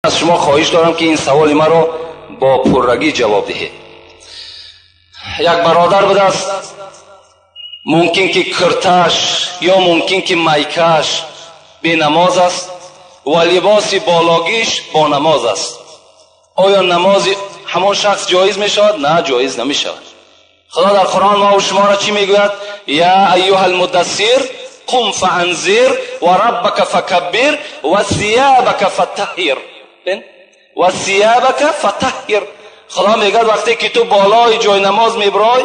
Ман аз шумо хоҳиш дорам, ки ин саволи маро бо пуррагӣ ҷавоб диҳед. Як бародар будааст, мумкин ки курташ ё мумкин ки майкаш бенамоз аст ва либоси бологиш бо намоз аст. Оё намози ҳамон шахс ҷоиз мешавад? На, ҷоиз намешавад. Худо дар Қуръон мо ва шуморо чӣ мегӯяд? Я айюҳа алмуддассир қум фаанзир ва раббака факаббир ва сиябака фатаҳҳир. Ва сиябака фатаҳҳир. Худо мегӯяд вақте ки ту болои ҷои намоз мебарой,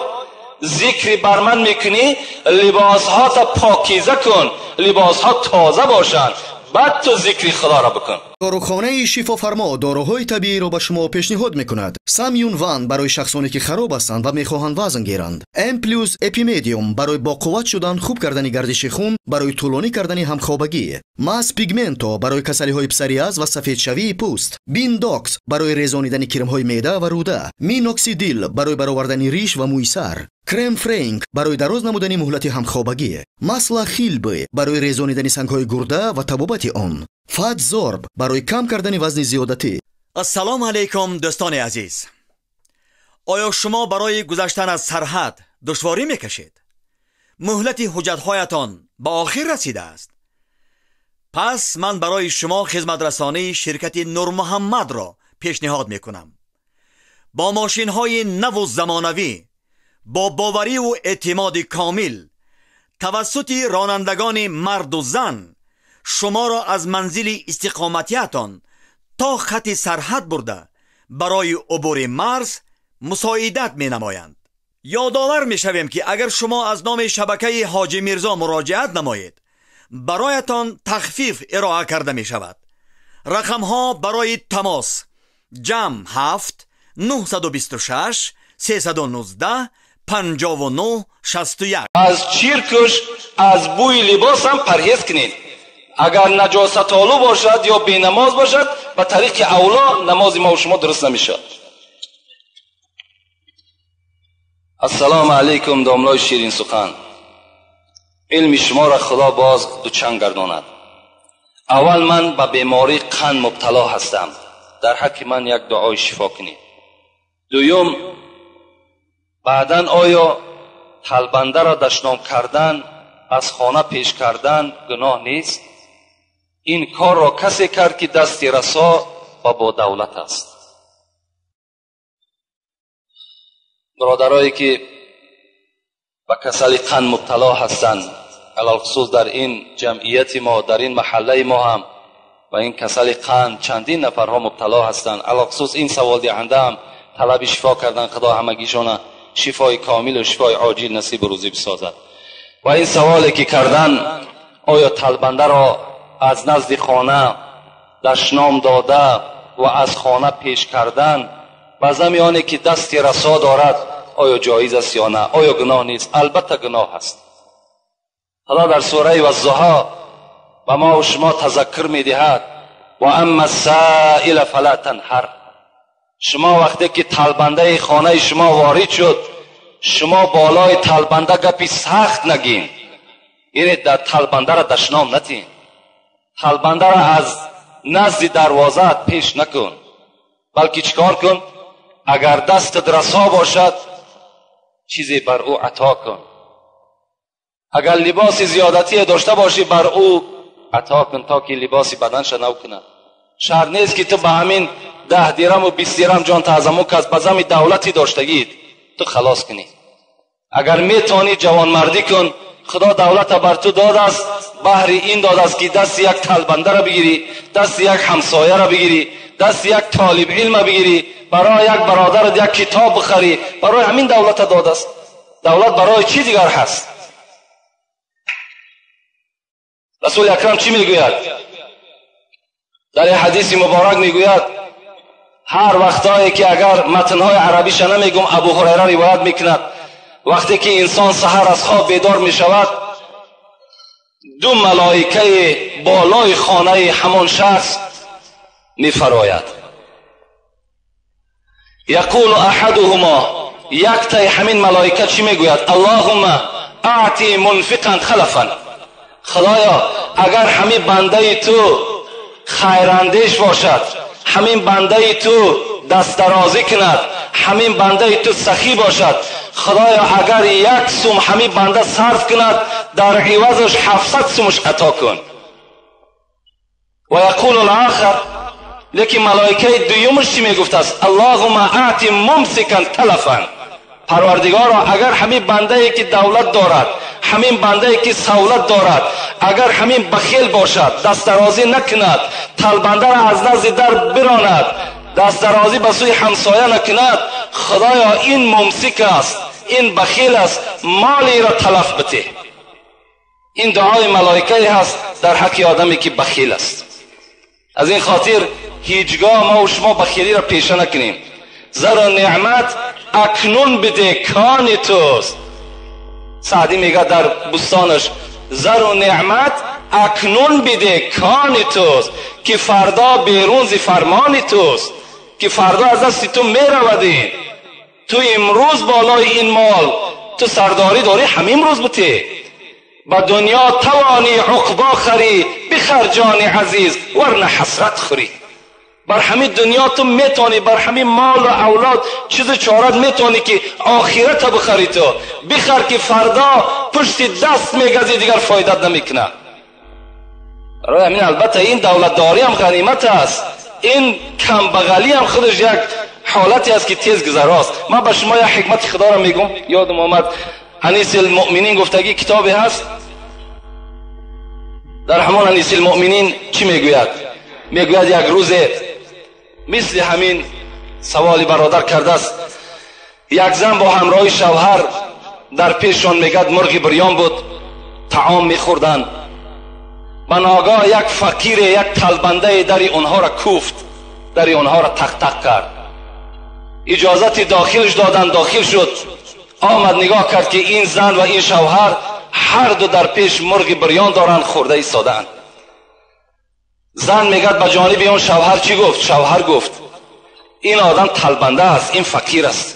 зикри бар ман мекунӣ, либосҳота покиза кун, либосҳо тоза бошанд, баъд ту зикри худоро бикун. Дорухонаи Шифофармо доруҳои табииро ба шумо пешниҳод мекунад. Самюн Ван барои шахсоне ки хароб ҳастанд ва мехоҳанд вазн гиранд. М плюс Эпимедиум барои боқувват шудан, хуб кардани гардиши хун, барои тӯлонӣ кардани ҳамхобагӣ. Мас Пигменто барои касалиҳои псориаз ва сафедшавии пӯст. Биндокс барои резонидани кирмҳои меъда ва рӯда. Миноксидил барои баровардани риш ва мӯи сар. Крем Френк барои дароз намудани муҳлати ҳамхобагӣ. Масла Хилбы барои резонидани сангҳои гурда ва табобати он. Фатзорб барои кам кардани вазни зиёдатӣ. Ассалому алайкум, дӯстони азиз. Оё шумо барои гузаштан аз сарҳад душворӣ мекашед? Муҳлати ҳуҷҷатҳоятон ба охир расидааст. Пас ман барои шумо хизматрасонии ширкати Нурмуҳаммадро пешниҳод мекунам. Бо мошинҳои наву замонавӣ, бо бовариву эътимоди комил, тавассути ронандагони марду зан шуморо аз манзили истиқоматиятон то хати сарҳад бурда барои убури марз мусоидат менамоянд. Ёдовар мешавем, ки агар шумо аз номи шабакаи Ҳоҷи Мирзо муроҷиат намоед, бароятон тахфиф ироа карда мешавад. Рақамҳо барои тамос: ҷамъ 7 926 319 59 61. Аз чиркуш, аз бӯи либосам парҳез кунед. Агар наҷосатолу бошад ё бенамоз бошад, ба тариқи авло намози мо ва шумо дуруст намешавад. Ассалому алайкум, домлои ширинсухан. Илми шуморо Худо боз дучанд гардонад. Аввал ман ба бемории қанд мубтало ҳастам. Дар ҳаққи ман як дуои шифо кунед. Дуюм, баъдан оё талбандаро дашном кардан, аз хона пеш кардан гуноҳ нест? Ин корро касе кард, ки дасти расо ва бо давлат аст. Бародарое ки ба касали қанд мубтало ҳастанд, алалхусус дар ин ҷамъияти мо, дар ин маҳаллаи мо ҳам ба ин касали қанд чандин нафарҳо мубтало ҳастанд. Алалхусус ин саволдиҳанда ҳам талаби шифо кардан, Худо ҳамагишона шифои комилу шифои оҷил насибу рӯзӣ бисозад. Ва ин саволе ки кардан, оё талбандаро аз назди хона дашном дода ва аз хона пеш кардан ба зами оне ки дасти расо дорад, оё ҷоиз аст ё на? Оё гуноҳ нест? Албатта гуноҳ аст. Худо дар сураи Ваззуҳо ба мо ва шумо тазаккур медиҳад: ва амма ссаила фала танҳар. Шумо вақте ки талбандаи хонаи шумо ворид шуд, шумо болои талбанда гапи сахт нагин, яъне дар талбандаро дашном натин, талбандаро аз назди дарвозаат пеш накун, балки чикор кун? Агар дастат расо бошад, чизе бар ӯ ато кун. Агар либоси зиёдатие дошта бошӣ, бар ӯ ато кун, то ки либоси баданша нав кунад. Шарт нест ки ту ба ҳамин 10 дираму 20 дирам ҷон таъзаму кас ба зами давлати доштагиит ту халос кунӣ. Агар метавонӣ ҷавонмардӣ кун, Худо давлата бар ту додааст, баҳри ин додааст ки дасти як талбандаро бигирӣ, дасти як ҳамсояро бигирӣ, дасти як толиб илма бигирӣ, барои як бародарат як китоб бихарӣ. Барои ҳамин давлата додааст. Давлат барои чӣ дигар ҳаст? Расули акрам чӣ мегӯяд? Дар ин ҳадиси муборак мегӯяд: ҳар вақтое ки агар матнҳои арабиша намегум, Абу Ҳурайра ривоят мекунад, вақте ки инсон саҳар аз хоб бедор мешавад, ду малоикаи болои хонаи ҳамон шахс мефарояд. Яқулу аҳадуҳумо, яктаи ҳамин малоика чӣ мегӯяд? Аллоҳумма аъти мунфиқан халафан. Худоё, агар ҳамин бандаи ту хайрандеш бошад, ҳамин бандаи ту дастдарозӣ кунад, ҳамин бандаи ту сахӣ бошад, худоё агар як сум ҳамин банда сарф кунад, дар ивазаш 700 сумаш ато кун. Ва яқулу алохар, лекин малоикаи дуюмаш чӣ мегуфтааст? Аллоҳума аъти мумсикан талафан. Парвардигоро, агар ҳамин бандае ки давлат дорад, ҳамин бандае ки савлат дорад, агар ҳамин бахил бошад, дастдарозӣ накунад, талбандаро аз назди дар биронад, дастдарозӣ ба сӯи ҳамсоя накунад, худоё ин мумсик аст, ин бахил аст, молиро талаф битеҳ. Ин дуои малоикае ҳаст дар ҳаққи одаме ки бахил аст. Аз ин хотир ҳеҷгоҳ мо ва шумо бахилиро пеша накунем. Зару неъмат акнун биде кони туст. Саъдӣ мегӯяд дар бӯстонаш: зару неъмат акнун биде кони туст, ки фардо берун зи фармони туст, ки фардо аз дасти ту меравад. Ин ту имрӯз болои ин мол ту сардорӣ дорӣ, ҳамин рӯз бите. Ба дунё тавонӣ уқбо харӣ, бихар ҷони азиз, варна ҳасрат хӯрӣ. Бар ҳамин дунё ту метавонӣ, бар ҳамин молу авлод чизу чорат метавонӣ ки охирата бихарӣ, ту бихар ки фардо пушти даст мегазӣ, дигар фоидат намекунад. Барои ҳамин албатта ин давлатдорӣ ҳам ғанимат аст, ин камбағалӣ ҳам худаш як ҳолате аст ки тез гузарост. Ман ба шумо як ҳикмати худоро мегӯм, ёдам омад. Анис алмуъминин гуфтагӣ китобе ҳаст, дар ҳамон Анис алмуъминин чӣ мегӯяд? Мегӯяд як рӯзе мисли ҳамин саволи бародар кардааст, як зан бо ҳамроҳи шавҳар дар пешшон мегӯяд мурғи бирён буд, таом мехӯрданд. Ба ногоҳ як фақире, як талбандае дари онҳоро куфт, дари онҳоро тақ-тақ кард. Иҷозати дохилш доданд, дохил шуд. Омад нигоҳ кард ки ин зан ва ин шавҳар ҳар ду дар пеш мурғи бирён доранд, хӯрда истодаанд. Зан мегӯяд ба ҷониби он шавҳар чӣ гуфт? Шавҳар гуфт: ин одам талбанда аст, ин фақир аст,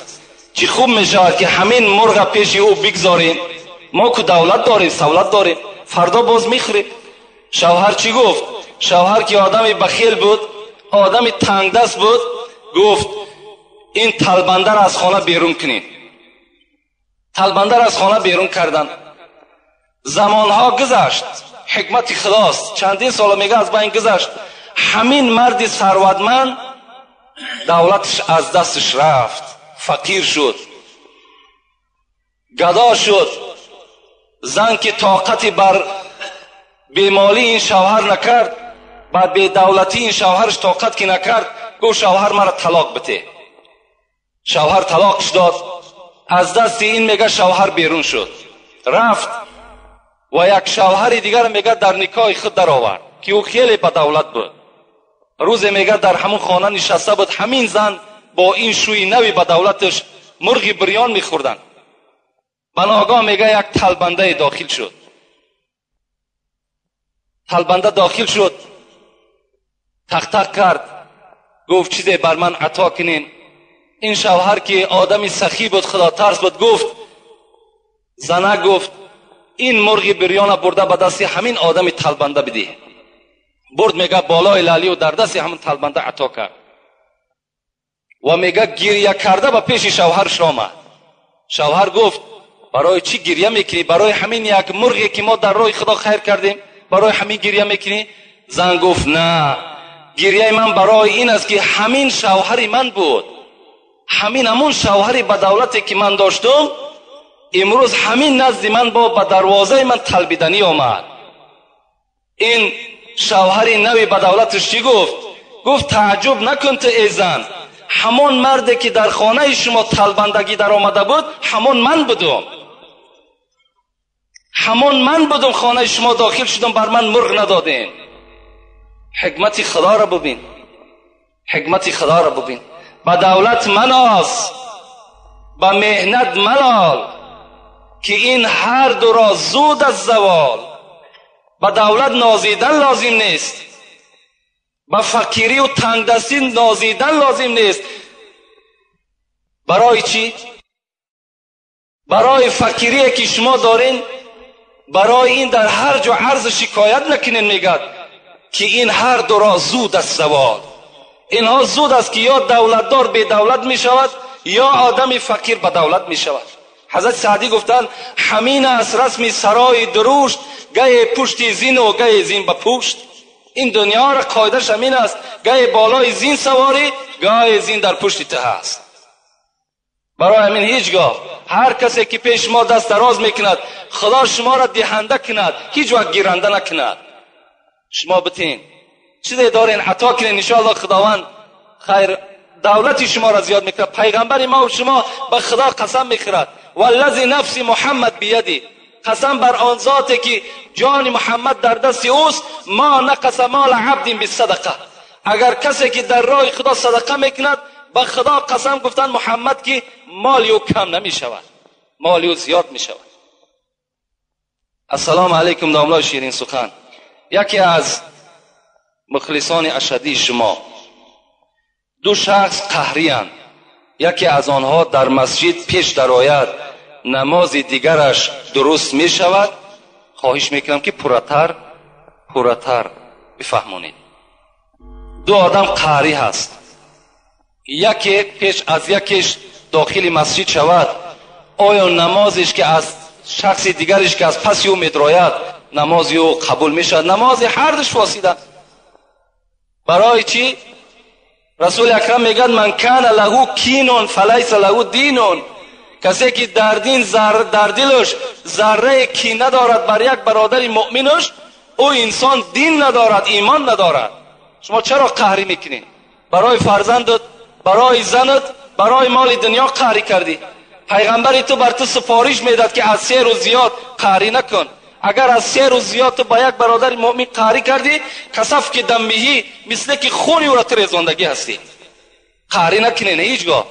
чӣ хуб мешавад ки ҳамин мурға пеши ӯ бигзорем, мо ку давлат дорем, савлат дорем, фардо боз мехӯрем. Шавҳар чӣ гуфт? Шавҳар ки одами бахил буд, одами тангдаст буд, гуфт: ин талбандаро аз хона берун кунед. Талбандаро аз хона берун карданд. Замонҳо гузашт, ҳикмати худост, чандин сола мега аз байн гузашт. Ҳамин марди сарватманд давлаташ аз дасташ рафт, фақир шуд, гадо шуд. Зан ки тоқати бар бемолии ин шавҳар накард, ба бедавлатии ин шавҳараш тоқат ки накард, гуфт: шавҳар, маро талоқ бите. Шавҳар талоқш дод. Аз дасти ин мега шавҳар берун шуд, рафт ва як шавҳари дигар мега дар никоҳи худ даровард, ки ӯ хеле ба давлат буд. Рӯзе мега дар ҳамон хона нишаста буд ҳамин зан бо ин шӯи нави ба давлаташ, мурғи бирён мехӯрданд. Ба ногоҳ мега як талбандае дохил шуд. Талбанда дохил шуд, тақ-тақ кард, гуфт: чизе бар ман ато кунен. Ин шавҳар ки одами сахӣ буд, худотарс буд, гуфт: зана, гуфт, ин мурғи бирёна бурда ба дасти ҳамин одами талбанда бидиҳ. Бурд мега болои лалию дар дасти ҳамин талбанда ато кард ва мега гиря карда ба пеши шавҳарш омад. Шавҳар гуфт: барои чӣ гиря мекунӣ? Барои ҳамин як мурғе ки мо дар роҳи худо хайр кардем, барои ҳамин гиря мекунӣ? Зан гуфт: на, гиряи ман барои ин аст ки ҳамин шавҳари ман буд, ҳамин ҳамун шавҳари ба давлате ки ман доштум, имрӯз ҳамин назди ман бо ба дарвозаи ман талбиданӣ омад. Ин шавҳари нави ба давлаташ чӣ гуфт? Гуфт: тааҷҷуб накун ту, эй зан, ҳамон марде ки дар хонаи шумо талбандагӣ даромада буд, ҳамон ман будум, ҳамон ман будум, хонаи шумо дохил шудам, бар ман мурғ надодем. Ҳикмати худоро бубин, ҳикмати худоро бубин. Ба давлат маноз, ба меҳнат малол, ки ин ҳар дуро зуд аз завол. Ба давлат нозидан лозим нест, ба фақирию тангдастӣ нозидан лозим нест. Барои чӣ? Барои фақирие ки шумо дорин, барои ин дар ҳар ҷо арзу шикоят накунед, мегӯяд ки ин ҳар дуро зуд аз завол. Инҳо зуд аст ки ё давлатдор бедавлат мешавад, ё одами фақир ба давлат мешавад. Ҳазрат Саъдӣ гуфтанд: ҳамин аст расми сарои дурушт, гае пушти зин ва гае зин ба пушт. Ин дунёро қоидааш ҳамин аст: гае болои зин саворӣ, гае зин дар пушти ту ҳаст. Барои ҳамин ҳеҷгоҳ ҳар касе ки пеш шумо даст дароз мекунад, Худо шуморо диҳанда кунад, ҳеҷ вақт гиранда накунад. Шумо битин чизе дорен ато кунед, иншоаллоҳ Худованд хайр давлати шуморо зиёд мекунад. Пайғамбари мо ва шумо ба Худо қасам мехӯрад: валлази нафси Муҳаммад бияди, қасам бар он зоте ки ҷони Муҳаммад дар дасти ӯст, ма нақаса мола абдин бисадақа. Агар касе ки дар роҳи Худо садақа мекунад, ба Худо қасам гуфтанд Муҳаммад ки моли ӯ кам намешавад, моли ӯ зиёд мешавад. Ассалому алайкум домлои ширин сухан, яке аз мухлисони ашадии шумо. Ду шахс қаҳриянд, яке аз онҳо дар масҷид пеш дарояд, намози дигараш дуруст мешавад. Хоҳиш мекунам ки пурратар бифаҳмонед. Ду одам қаҳрӣ ҳаст, яке пеш аз якеш дохили масҷид шавад, оё намозиш ки аз шахси дигариш ки аз паси ӯ медрояд, намози ӯ қабул мешавад? Намози ҳардуш фосида. Барои чӣ? Расули акрам мегӯяд: ман кана лаҳу кинун фалайса лаҳу динун. Касе ки дар дин дар дилаш заррае кина дорад бар як бародари муъминаш, ӯ инсон дин надорад, имон надорад. Шумо чаро қаҳрӣ мекунед? Барои фарзандат, барои занат, барои моли дунё қаҳрӣ кардӣ. Пайғамбари ту бар ту супориш медад ки аз 3 рӯз зиёд қаҳрӣ накун. Агар аз 3 рӯз зиёд ту ба як бародари муъмин қаҳрӣ кардӣ, касаф ки даммиҳӣ, мисле ки хуни ӯро ту резондагӣ ҳастӣ. Қаҳрӣ накунед ҳеҷ гоҳ,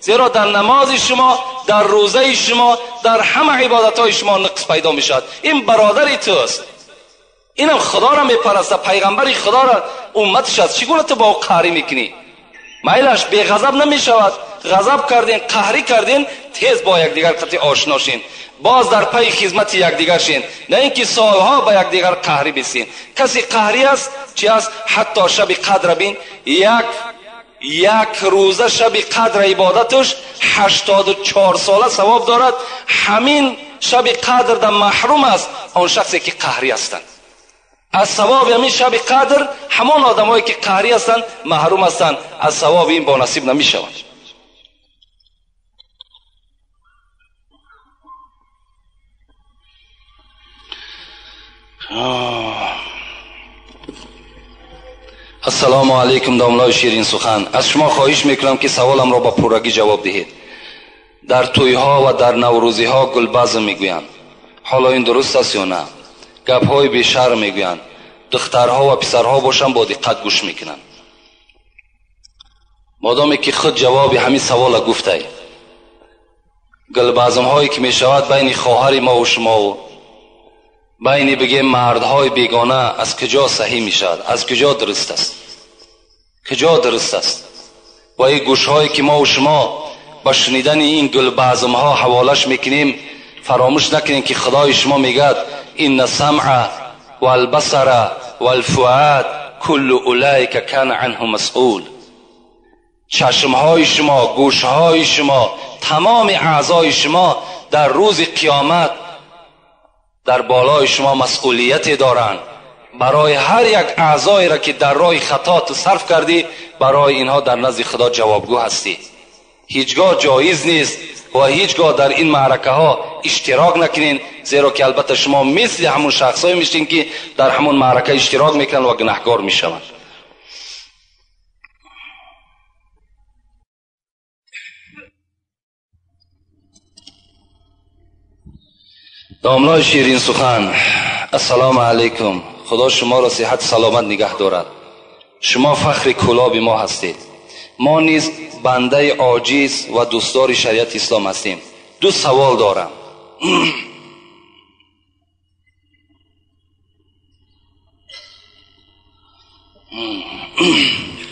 зеро дар намози шумо, дар рӯзаи шумо, дар ҳама ибодатҳои шумо нуқс пайдо мешавад. Ин бародари туст, инам Худоро мепарастад, пайғамбари Худоро умматаш аст. Чӣ гуна ту бо ӯ қаҳрӣ мекунӣ? Майлаш беғазаб намешавад. Ғазаб кардин, қаҳрӣ кардин, тез бо якдигар қатъи ошно шин, боз дар пайи хизмати якдигар шин, на ин ки солҳо ба якдигар қаҳрӣ бисин. Касе қаҳрӣ аст, чи аст? Ҳатто шаби қадра бин, як рӯза шаби қадра ибодаташ 84 сола савоб дорад. Ҳамин шаби қадр дар маҳрум аст он шахсе ки қаҳрӣ ҳастанд. Аз савоби ҳамин шаби қадр ҳамон одамое ки қаҳрӣ ҳастанд маҳрум ҳастанд, аз савоби ин бонасиб намешаванд. Ассалому алайкум домлои ширин сухан, аз шумо хоҳиш мекунам ки саволамро ба пуррагӣ ҷавоб диҳед. Дар тӯйҳо ва дар наврӯзиҳо гулбазм мегӯянд. Ҳоло ин дуруст аст ё на? Гапҳои бешарм мегӯянд. Духтарҳо ва писарҳо бошанд бо диққат гӯш мекунанд. Модоме ки худ ҷавоби ҳамин савола гуфтай, гулбазмҳое ки мешавад байни хоҳари мо ва шумову байни бигем мардҳои бегона аз куҷо саҳӣ мешавад? Аз куҷо дуруст аст? Куҷо дуруст аст? Ва ин гӯшҳое ки мо ва шумо ба шунидани ин гулбазмҳо ҳаволаш мекунем, фаромӯш накунем ки Худои шумо мегӯяд: инна самъа валбасара валфуад куллу улайка кана анҳу масъул. Чашмҳои шумо, гӯшҳои шумо, тамоми аъзои шумо дар рӯзи қиёмат дар болои шумо масъулияте доранд. Барои ҳар як аъзоеро ки дар роҳи хато ту сарф кардӣ, барои инҳо дар назди Худо ҷавобгӯ ҳастӣ. Ҳеҷгоҳ ҷоиз нест ва ҳеҷгоҳ дар ин маъракаҳо иштирок накунед, зеро ки албатта шумо мисли ҳамон шахсҳое мешин ки дар ҳамон маърака иштирок мекунанд ва гунаҳкор мешаванд. Домлои ширин сухан, ассалому алайкум. Худо шуморо сиҳат саломат нигаҳ дорад. Шумо фахри кӯлоби мо ҳастед. Мо низ бандаи оҷиз ва дӯстдори шариати ислом ҳастем. Ду савол дорам.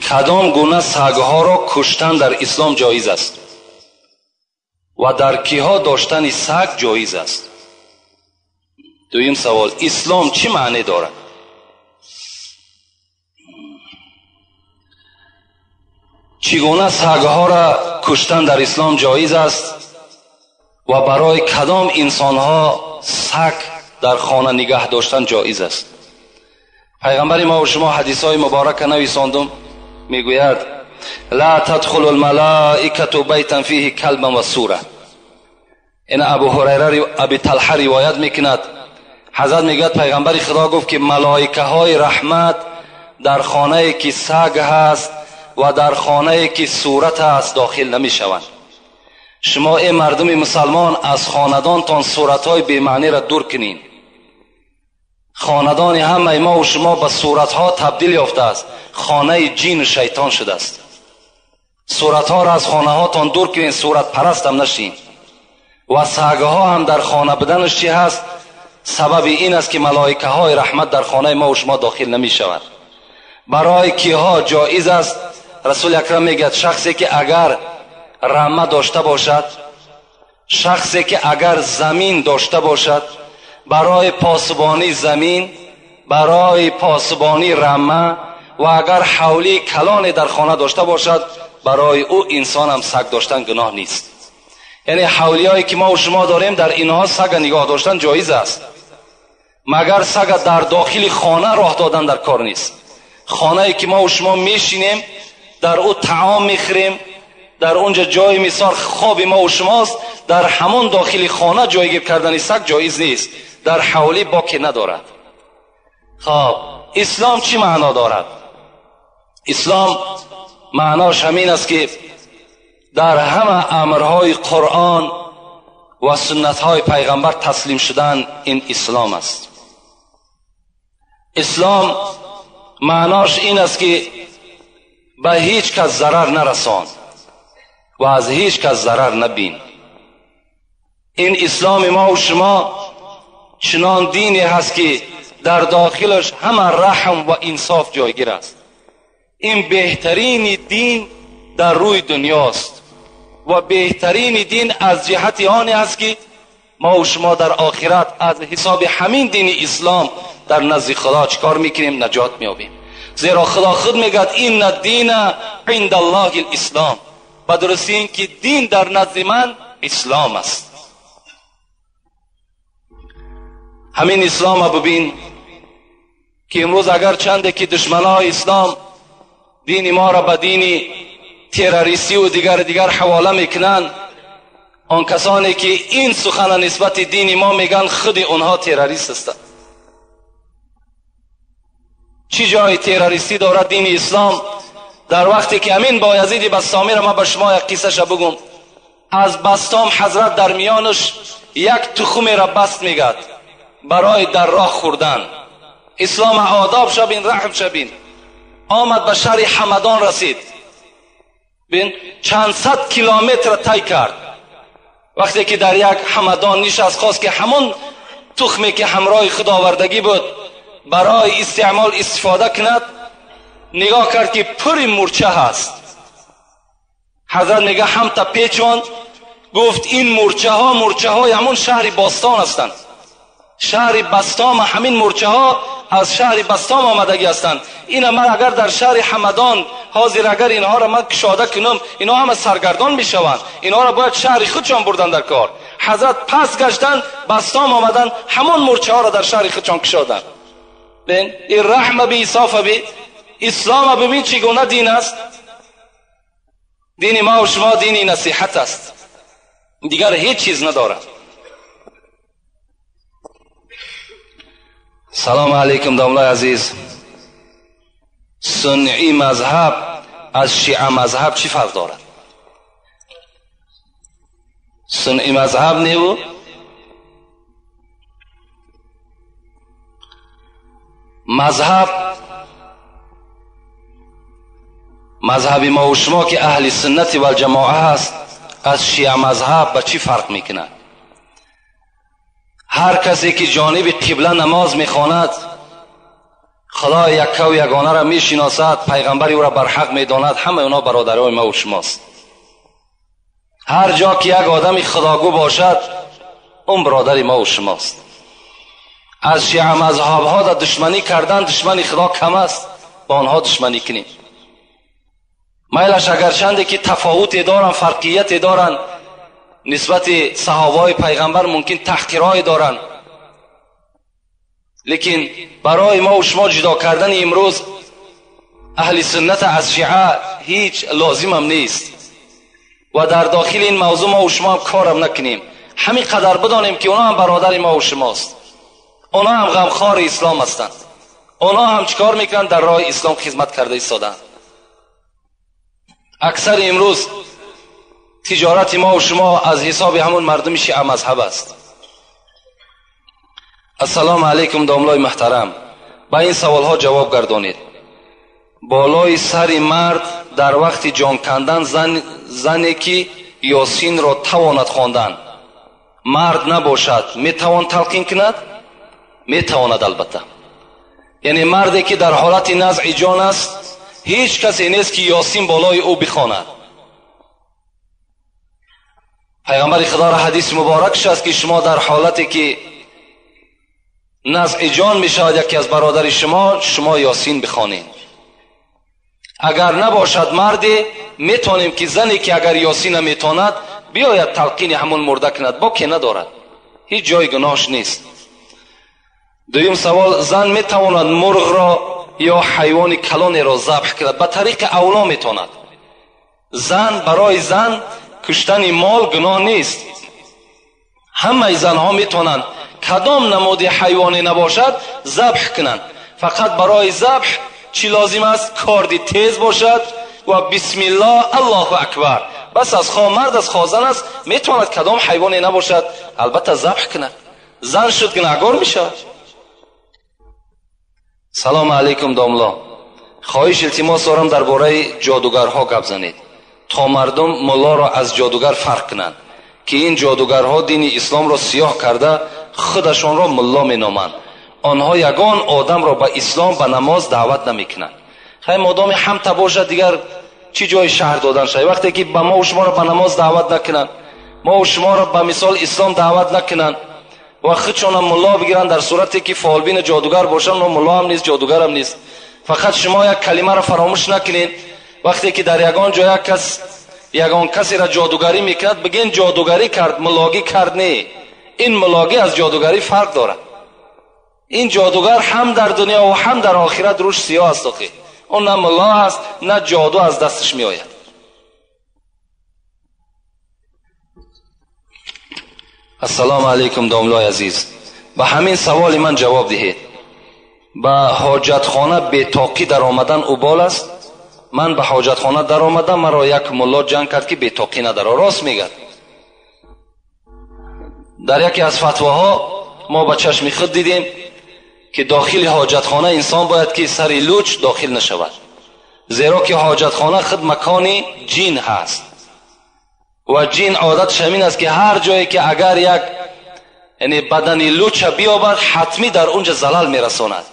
Кадом гуна сагҳоро куштан дар ислом ҷоиз аст ва дар киҳо доштани саг ҷоиз аст? Дуюм савол: ислом чӣ маъне дорад? Чӣ гуна сагҳоро куштан дар ислом ҷоиз аст ва барои кадом инсонҳо саг дар хона нигаҳ доштан ҷоиз аст? Пайғамбари мо ва шумо ҳадисҳои муборака нависондум, мегӯяд: ла тадхулу лмалаикату байтан фиҳи калбан ва сура. Ин Абу Ҳурайра, Аби Талҳа ривоят мекунад. Ҳазрат мегӯяд, пайғамбари Худо гуфт, ки малоикаҳои раҳмат дар хонае ки саг ҳаст ва дар хонае ки сурат аст дохил намешаванд. Шумо, эй мардуми мусалмон, аз хонадонтон суратҳои бемаъниро дур кунед. Хонадони ҳамаи мо ва шумо ба суратҳо табдил ёфтааст, хонаи ҷину шайтон шудааст. Суратҳоро аз хонаҳотон дур кунед, суратпарастам нашин. Ва сагҳо ҳам дар хона буданаш чӣ ҳаст? Сабаби ин аст, ки малоикаҳои раҳмат дар хонаи мо ва шумо дохил намешавад. Барои киҳо ҷоиз аст? Расули акрам мегӯяд, шахсе ки агар рама дошта бошад, шахсе ки агар замин дошта бошад, барои посбонии замин, барои посбонии рама, ва агар ҳавлии калоне дар хона дошта бошад, барои ӯ инсонам саг доштан гуноҳ нест. Яъне ҳавлиҳое ки мо шумо дорем, дар инҳо сага нигоҳ доштан ҷоиз аст, магар сага дар дохили хона роҳ додан дар кор нест. Хонае ки мо шумо мешинем, дар ӯ таом мехӯрем, дар онҷа ҷои мисол хоби мо ва шумост, дар ҳамон дохили хона ҷойгир кардани саг ҷоиз нест. Дар ҳавлӣ боке надорад. Хоб, ислом чӣ маъно дорад? Ислом маънош ҳамин аст, ки дар ҳама амрҳои Қуръон ва суннатҳои пайғамбар таслим шудан, ин ислом аст. Ислом маънош ин аст, ки ба ҳеҷ кас зарар нарасон ва аз ҳеҷ кас зарар набин. Ин исломи мо ва шумо чунон дине ҳаст, ки дар дохилаш ҳама раҳм ва инсоф ҷойгир аст. Ин беҳтарини дин дар рӯи дунёст ва беҳтарини дин аз ҷиҳати оне аст, ки мо ва шумо дар охират аз ҳисоби ҳамин дини ислом дар назди Худо чӣ кор мекунем? Наҷот меёбем. Зеро Худо худ мегӯяд: инна дина инда Аллоҳи лислом. Ба дурустӣ ин ки дин дар назди ман ислом аст. Ҳамин ислома бибин, ки имрӯз агар чанде ки душманои ислом дини моро ба дини террористиву дигар дигар ҳавола мекунанд, он касоне ки ин сухана нисбати дини мо мегӯянд, худи онҳо террорист ҳастанд. Чӣ ҷои террористӣ дорад дини ислом? Дар вақте ки ҳамин Боязиди Бастомиро ман ба шумо як қиссаша бигӯм. Аз Бастом ҳазрат дар миёнаш як тухумеро баст мегад барои дар роҳ хӯрдан. Ислом одоб шабин, раҳм шабин. Омад, ба шаҳри Ҳамадон расид. Бин, чанд сад километр тай кард. Вақте ки дар як Ҳамадон нишаст, хост ки ҳамон тухме ки ҳамроҳи худ овардагӣ буд барои истеъмол истифода кунад, нигоҳ кард, ки пури мурча ҳаст. Ҳазрат мега, ҳамта печонд, гуфт: ин мурчаҳо мурчаҳои ҳамон шаҳри бостон ҳастанд, шаҳри Бастом. Ҳамин мурчаҳо аз шаҳри Бастом омадагӣ ҳастанд. Ина ман агар дар шаҳри Ҳамадон ҳозир агар инҳоро ман кушода кунам, инҳо ҳама саргардон мешаванд. Инҳоро бояд шаҳри худшон бурдан дар кор. Ҳазрат пас гаштанд, Бастом омаданд, ҳамон мурчаҳоро дар шаҳри худшон кушоданд. Бин, ин раҳма би, инсофа би, ислома бибин, чӣ гуна дин аст. Дини ма ва шумо дини насиҳат аст, дигар ҳеҷ чиз надорад. Салому алайкум, домлаи азиз. Сунъи мазҳаб аз шиа мазҳаб чӣ фарқ дорад? Сунъи мазҳаб неву мазҳаб, мазҳаби мо шумо ки аҳли суннати валҷамоа ҳаст, аз шиа мазҳаб ба чӣ фарқ мекунад? Ҳар касе ки ҷониби қибла намоз мехонад, Худои яккаву ягонаро мешиносад, пайғамбари ӯро барҳақ медонад, ҳамаи онҳо бародарои мо шумост. Ҳар ҷо ки як одами худогӯ бошад, он бародари мо шумост. Аз шиа мазҳабҳо дар душманӣ кардан душмани Худо кам аст, ба онҳо душманӣ кунем. Майлаш агарчанде ки тафовуте доранд, фарқияте доранд нисбати саҳобаҳои пайғамбар, мумкин таҳқирҳое доранд, лекин барои мо шумо ҷудо кардани имрӯз аҳли суннат аз шиа ҳеҷ лозимам нест ва дар дохили ин мавзӯъ мо шумо ҳам корам накунем. Ҳамин қадар бидонем ки онҳо ҳам бародари мо шумост, онҳо ҳам ғамхори ислом ҳастанд, онҳо ҳам чикор мекунанд? Дар роҳи ислом хизмат карда истоданд. Аксари имрӯз тиҷорати мо шумо аз ҳисоби ҳамон мардуми шиа мазҳаб аст. Ассалому алайкум домлои муҳтарам, ба ин саволҳо ҷавоб гардонед. Болои сари мард дар вақти ҷон кандан зане ки ёсинро тавонад хондан, мард набошад, метавон талқин кунад? Метавонад албатта. Яъне марде ки дар ҳолати назъи ҷон аст, ҳеҷ касе нест ки ёсин болои ӯ бихонад. Пайғамбари худоро ҳадиси муборакш аст ки шумо дар ҳолате ки назъи ҷон мешавад яке аз бародари шумо, шумо ёсин бихонед. Агар набошад марде, метавонем ки зане ки агар ёсин наметавонад, биёяд талқини ҳамон мурда кунад, боке надорад, ҳеҷ ҷои гуноҳш нест. Дуюм савол: зан метавонад мурғро ё ҳайвони калонеро забҳ кунад? Ба тариқи авло метавонад. Зан, барои зан куштани мол гуноҳ нест. Ҳамаи занҳо метавонанд кадом намуди ҳайвоне набошад забҳ кунанд. Фақат барои забҳ чӣ лозим аст? Корди тез бошад ва бисмиллоҳ, аллоҳу акбар. Бас аз хо мард аз хо зан аст, метавонад кадом ҳайвоне набошад албатта забҳ кунад. Зан шуд гунаҳгор мешавад. Салому алайкум домло, хоҳиш илтимос дорам дар бораи ҷодугарҳо гап занед, то мардум муллоро аз ҷодугар фарқ кунанд, ки ин ҷодугарҳо дини исломро сиёҳ карда худашонро мулло меноманд. Онҳо ягон одамро ба ислом, ба намоз даъват намекунанд. Хай модоми ҳамта бошад, дигар чӣ ҷои шаҳр додан шавад? Вақте ки ба мо шуморо ба намоз даъват накунанд, мо шуморо ба мисол ислом даъват накунанд ва худшонам мулло бигиранд, дар сурате ки фолбин ҷодугар бошанд, но мулло ҳам нест, ҷодугарам нест. Фақат шумо як калимаро фаромӯш накунед. Вақте ки дар ягон ҷо як кас ягон касеро ҷодугарӣ мекунад, бигӯен ҷодугарӣ кард, муллогӣ кард. Не, ин муллогӣ аз ҷодугарӣ фарқ дорад. Ин ҷодугар ҳам дар дунё ва ҳам дар охират рӯш сиёҳ аст. Охи он на мулло аст, на ҷоду аз дасташ меояд. Ассалому алайкум домлои азиз, ба ҳамин саволи ман ҷавоб диҳед. Ба ҳоҷатхона бетоқӣ даромадан убол аст? Ман ба ҳоҷатхона даромадам, маро як мулло ҷанг кард ки бетоқӣ надаро. Рост мегӯяд. Дар яке аз фатвоҳо мо ба чашми худ дидем ки дохили ҳоҷатхона инсон бояд ки сари луч дохил нашавад, зеро ки ҳоҷатхона худ макони ҷин ҳаст ва ҷин одатш ҳамин аст ки ҳар ҷое ки агар як яъне бадани луча биёбад, ҳатмӣ дар унҷа залал мерасонад.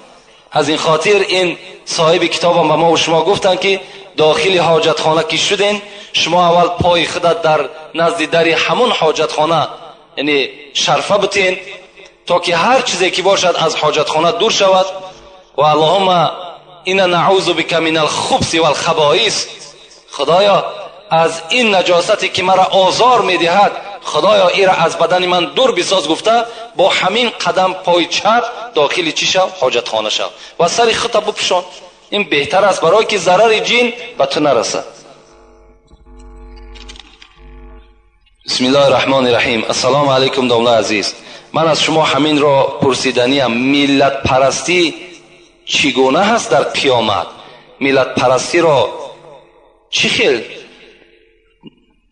Аз ин хотир ин соҳиби китобам ба мо ва шумо гуфтанд ки дохили ҳоҷатхона ки шуден, шумо аввал пои худат дар назди дари ҳамон ҳоҷатхона яъне шарфа бутен, то ки ҳар чизе ки бошад аз ҳоҷатхона дур шавад. Ва аллоҳумма инна наъузу бика минал хубси валхабоис, худоё аз ин наҷосате ки маро озор медиҳад, худоё ира аз бадани ман дур бисоз, гуфта бо ҳамин қадам пои чап дохили чӣ шав? Ҳоҷатхона шав ва сари худта бупӯшон. Ин беҳтар аст барое ки зарари ҷин ба ту нарасад. Бисмиллоҳи раҳмони раҳим. Ассалому алайкум домлои азиз, ман аз шумо ҳаминро пурсиданиям: миллатпарастӣ чӣ гуна ҳаст дар қиёмат? Миллатпарастиро чӣ хел,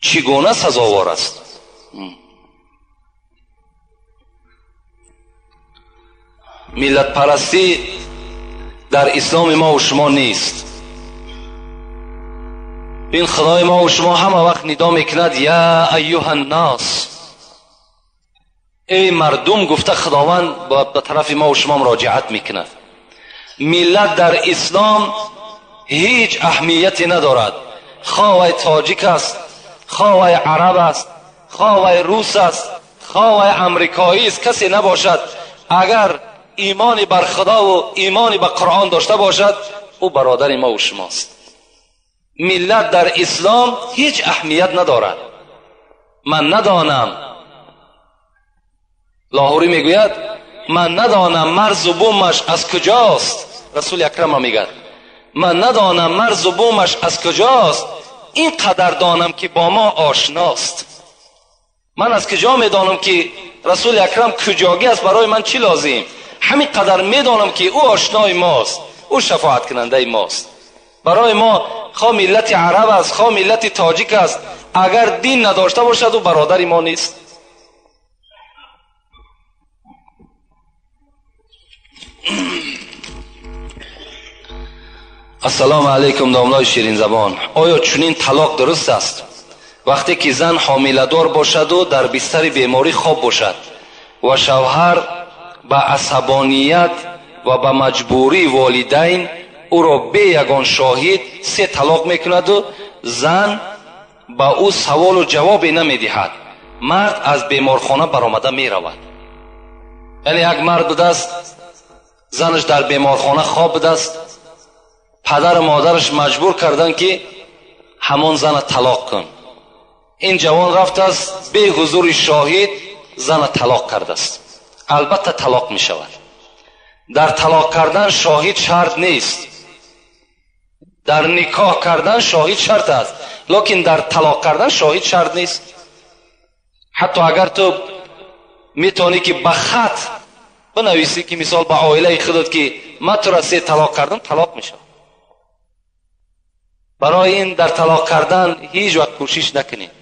чӣ гуна сазовор аст? Миллатпарастӣ дар исломи мо ва шумо нест. Ин худои мо ва шумо ҳама вақт нидо мекунад: я айюҳа ннос, эй мардум, гуфта худованд ба тарафи мо ва шумо муроҷиат мекунад. Миллат дар ислом ҳеҷ аҳамияте надорад. Хоҳ вай тоҷик аст, хоҳ вай араб аст, хоҳ вай рус аст, хоҳ вай амрикоӣ аст, касе набошад, агар имони бар худо ва имони ба қуръон дошта бошад, ӯ бародари мо ва шумост. Миллат дар ислом ҳеҷ аҳамият надорад. Ман надонам, Лоҳурӣ мегӯяд, ман надонам марзу бумаш аз куҷост. Расули Акрам мегӯяд, ман надонам марзу бумаш аз куҷост, ин қадар донам ки бо мо ошност. Ман аз куҷо медонам ки Расули Акрам куҷогӣ аст, барои ман чӣ лозим? Ҳамин қадар медонам ки ӯ ошнои мост, ӯ шафоаткунандаи мост. Барои мо хоҳ миллати араб аст, хоҳ миллати тоҷик аст, агар дин надошта бошад, ӯ бародари мо нест. Ассалому алайкум, домлои ширинзабон. Оё чунин талоқ дуруст аст? Вақте ки зан ҳомиладор бошаду дар бистари беморӣ хоб бошад ва шавҳар ба асабоният ва ба маҷбурии волидайн ӯро бе ягон шоҳид се талоқ мекунаду зан ба ӯ саволу ҷавобе намедиҳад, мард аз беморхона баромада меравад. Яъне як мард будааст, занаш дар беморхона хоб будааст, падару модараш маҷбур карданд ки ҳамон зана талоқ кун. Ин ҷавон рафтааст, бе ҳузури шоҳид зана талоқ кардааст. Албатта талоқ мешавад. Дар талоқ кардан шоҳид шарт нест, дар никоҳ кардан шоҳид шарт аст, лекин дар талоқ кардан шоҳид шарт нест. Ҳатто агар ту метавонӣ ки ба хат бинависӣ ки мисол ба оилаи худат ки ман тура се талоқ кардам, талоқ мешавад. Барои ин дар талоқ кардан ҳеҷ вақт кӯшиш накунед,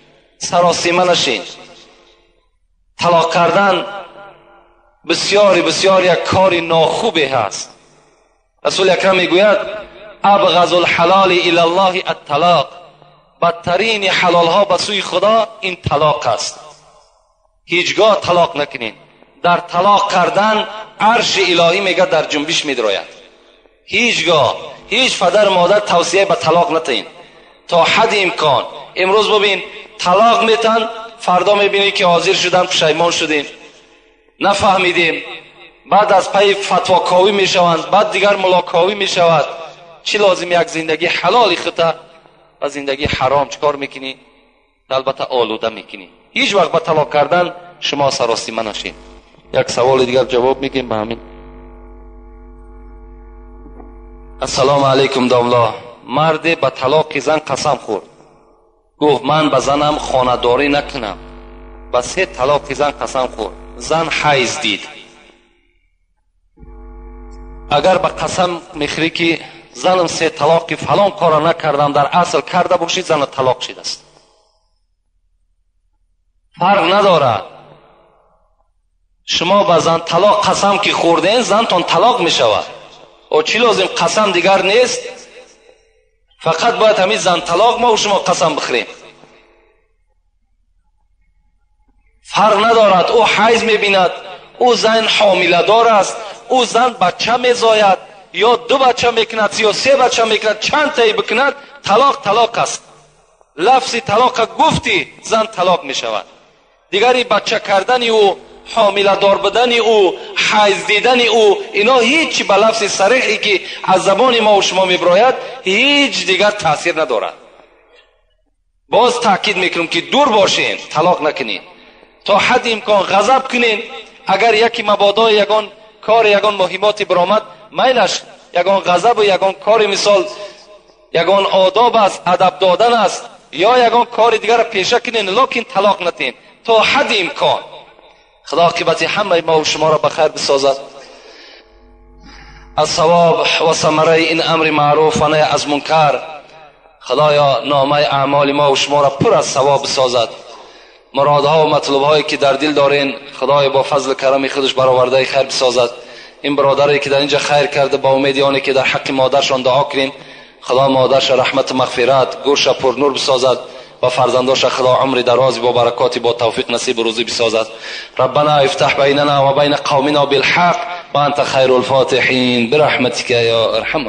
саросима нашед. Талоқ кардан бисёри бисёр як кори нохубе ҳаст. Расули Акрам мегӯяд, абғазу лҳалоли ила ллоҳи атталоқ, бадтарини ҳалолҳо ба сӯи Худо ин талоқ аст. Ҳеҷгоҳ талоқ накунед. Дар талоқ кардан арши илоҳӣ мегӯяд дар ҷунбиш медрояд. Ҳеҷгоҳ ҳеҷ падару модар тавсия ба талоқ натиҳед то ҳадди имкон. Имрӯз бибин, талоқ метан, фардо мебинӣ ки ҳозир шудан, пушаймон шудем, нафаҳмидем, баъд аз пайи фатвоковӣ мешаванд, баъд дигар мулоковӣ мешавад. Чӣ лозим як зиндагии ҳалоли хута ва зиндагии ҳаром чикор мекунӣ? Албатта олуда мекунӣ. Ҳеҷ вақт ба талоқ кардан шумо саросима нашед. Як саволи дигар ҷавоб мегӯем ба ҳамин. Ассалому алайкум, домло. Марде ба талоқи зан қасам хӯрд, гуфт ман ба занам хонадорӣ накунам. Ба се талоқи зан қасам хӯрд, зан ҳайз дид. Агар ба қасам мехӯрӣ ки занам се талоқи фалон кора накардам, дар асл карда бошӣ, зана талоқ шидааст. Фарқ надорад. Шумо ба зан талоқ қасам ки хӯрден, зантон талоқ мешавад. О чӣ лозим қасам дигар нест? Фақат бояд ҳамин зан талоқ мо шумо қасам бихӯрем. Фарқ надорад, ӯ ҳайз мебинад, ӯ зан ҳомиладор аст, ӯ зан бача мезояд, ё ду бача мекунад, ё се бача мекунад, чанд таи бикунад, талоқ талоқ аст. Лафзи талоқа гуфтӣ, зан талоқ мешавад. Дигари бача кардани ӯ, ҳомиладор будани ӯ, ҳайз дидани ӯ, ино ҳеҷ ба лафзи сариҳе ки аз забони мо шумо мебирояд ҳеҷ дигар таъсир надорад. Боз таъкид мекунам ки дур бошен, талоқ накунед. То ҳадди имкон ғазаб кунед. Агар яке мабодо ягон кор, ягон муҳимоте биромад, майлаш ягон ғазабу ягон кори мисол ягон одоб аст, адаб додан аст, ё ягон кори дигарро пеша кунед, лекин талоқ натиҳед то ҳадди имкон. Худо оқибати ҳамаи мо шуморо ба хайр бисозад. Аз савоб ва самараи ин амри маъруф ва наҳй аз мункар Худоё номаи аъмоли мо шуморо пур аз савоб бисозад. Муродҳо ва матлубҳое ки дар дил дорен, Худоё бо фазлу карами худаш баровардаи хайр бисозад. Ин бародаре ки дар инҷа хайр карда, ба умеди оне ки дар ҳаққи модаршон дуо кунем, Худо модарша раҳмату мағфират, гӯрша пурнур бисозад ва фарзандоша Худо умри дароз бо баракоти бо тавфиқ насибу рӯзӣ бисозад. Раббана ифтаҳ байнана ва байна қавмина билҳақ ва анта хайрул фотиҳин бирахматика ё арҳам.